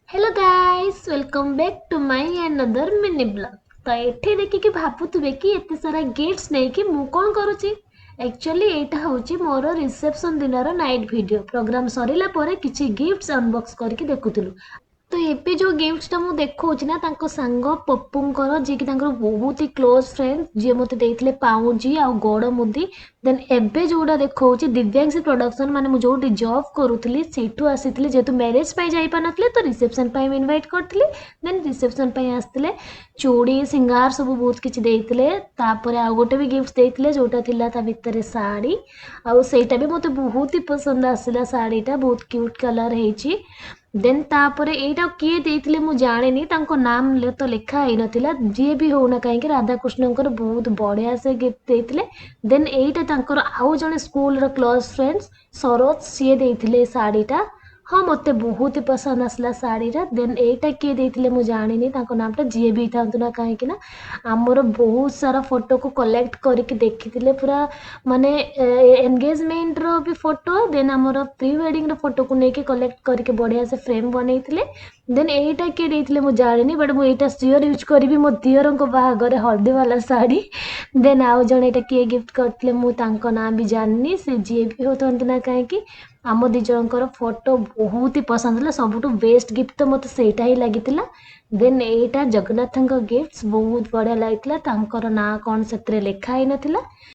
Hello guys, welcome back to my another mini vlog. ତ ଏଠି ଦେଖିକି ଭାବୁଥିବେ କି ଏତେ ସାରା ଗିଫ୍ଟସ୍ ନେଇକି ମୁଁ କ'ଣ କରୁଛି। ଆକ୍ଚୁଆଲି ଏଇଟା ହେଉଛି ମୋର ରିସେପସନ୍ ଦିନର ନାଇଟ୍ ଭିଡ଼ିଓ। ପ୍ରୋଗ୍ରାମ୍ ସରିଲା ପରେ କିଛି ଗିଫ୍ଟସ୍ ଅନବକ୍ସ କରିକି ଦେଖୁଥିଲୁ। ତ ଏବେ ଯେଉଁ ଗିଫ୍ଟଟା ମୁଁ ଦେଖାଉଛି ନା, ତାଙ୍କ ସାଙ୍ଗ ପପୁଙ୍କର, ଯିଏକି ତାଙ୍କର ବହୁତ ହି କ୍ଲୋଜ୍ ଫ୍ରେଣ୍ଡ, ଯିଏ ମୋତେ ଦେଇଥିଲେ ପାଉଁଜି ଆଉ ଗୋଡ଼ ମୁଦି। ଦେନ୍ ଏବେ ଯେଉଁଟା ଦେଖାଉଛି, ଦିବ୍ୟାଂଶୀ ପ୍ରଡକ୍ସନ୍, ମାନେ ମୁଁ ଯେଉଁଠି ଜବ୍ କରୁଥିଲି ସେଇଠୁ ଆସିଥିଲେ। ଯେହେତୁ ମ୍ୟାରେଜ୍ ପାଇଁ ଯାଇପାରିନଥିଲେ, ତ ରିସେପସନ୍ ପାଇଁ ଇନଭାଇଟ୍ କରିଥିଲି। ଦେନ୍ ରିସେପସନ୍ ପାଇଁ ଆସିଥିଲେ, ଚୁଡ଼ି, ସିଙ୍ଗାର ସବୁ ବହୁତ କିଛି ଦେଇଥିଲେ। ତାପରେ ଆଉ ଗୋଟେ ବି ଗିଫ୍ଟ ଦେଇଥିଲେ, ଯେଉଁଟା ଥିଲା ତା ଭିତରେ ଶାଢ଼ୀ, ଆଉ ସେଇଟା ବି ମୋତେ ବହୁତ ହି ପସନ୍ଦ ଆସିଲା। ଶାଢ଼ୀଟା ବହୁତ କ୍ୟୁଟ୍ କଲର୍ ହେଇଛି। ଦେନ୍ ତାପରେ ଏଇଟା କିଏ ଦେଇଥିଲେ ମୁଁ ଜାଣିନି, ତାଙ୍କ ନାମ ତ ଲେଖା ହେଇନଥିଲା। ଯିଏ ବି ହଉନା କାହିଁକି, ରାଧାକୃଷ୍ଣଙ୍କର ବହୁତ ବଢ଼ିଆ ସେ ଗିଫ୍ଟ ଦେଇଥିଲେ। ଦେନ୍ ଏଇଟା ତାଙ୍କର ଆଉ ଜଣେ ସ୍କୁଲର କ୍ଲୋଜ୍ ଫ୍ରେଣ୍ଡସ୍ ସରୋଜ, ସିଏ ଦେଇଥିଲେ ଏ ଶାଢ଼ୀଟା। ହଁ, ମୋତେ ବହୁତ ହି ପସନ୍ଦ ଆସିଲା ଶାଢ଼ୀଟା। ଦେନ୍ ଏଇଟା କିଏ ଦେଇଥିଲେ ମୁଁ ଜାଣିନି ତାଙ୍କ ନାମଟା। ଯିଏ ବି ହେଇଥାନ୍ତୁ ନା କାହିଁକି ନା, ଆମର ବହୁତ ସାରା ଫଟୋକୁ କଲେକ୍ଟ କରିକି ଦେଖିଥିଲେ ପୁରା, ମାନେ ଏନଗେଜମେଣ୍ଟର ବି ଫଟୋ, ଦେନ୍ ଆମର ପ୍ରି ୱେଡ଼ିଙ୍ଗର ଫଟୋକୁ ନେଇକି କଲେକ୍ଟ କରିକି ବଢ଼ିଆ ସେ ଫ୍ରେମ୍ ବନେଇଥିଲେ। ଦେନ୍ ଏଇଟା କିଏ ଦେଇଥିଲେ ମୁଁ ଜାଣିନି, ବଟ୍ ମୁଁ ଏଇଟା ସିଓର ୟୁଜ୍ କରିବି ମୋ ଦିଅରଙ୍କ ବାହାଘରେ, ହଳଦୀ ବାଲା ଶାଢ଼ୀ। ଦେନ୍ ଆଉ ଜଣେ ଏଇଟା କିଏ ଗିଫ୍ଟ କରିଥିଲେ ମୁଁ ତାଙ୍କ ନାଁ ବି ଜାଣିନି। ସେ ଯିଏ ବି ହେଉଥାନ୍ତୁ ନା କାହିଁକି, ଆମ ଦୁଇ ଜଣଙ୍କର ଫଟୋ ବହୁତ ହି ପସନ୍ଦ ହେଲା। ସବୁଠୁ ବେଷ୍ଟ ଗିଫ୍ଟ ତ ମୋତେ ସେଇଟା ହିଁ ଲାଗିଥିଲା। ଦେନ୍ ଏଇଟା ଜଗନ୍ନାଥଙ୍କ ଗିଫ୍ଟ, ବହୁତ ବଢ଼ିଆ ଲାଗିଥିଲା। ତାଙ୍କର ନାଁ କ'ଣ ସେଥିରେ ଲେଖା ହେଇନଥିଲା।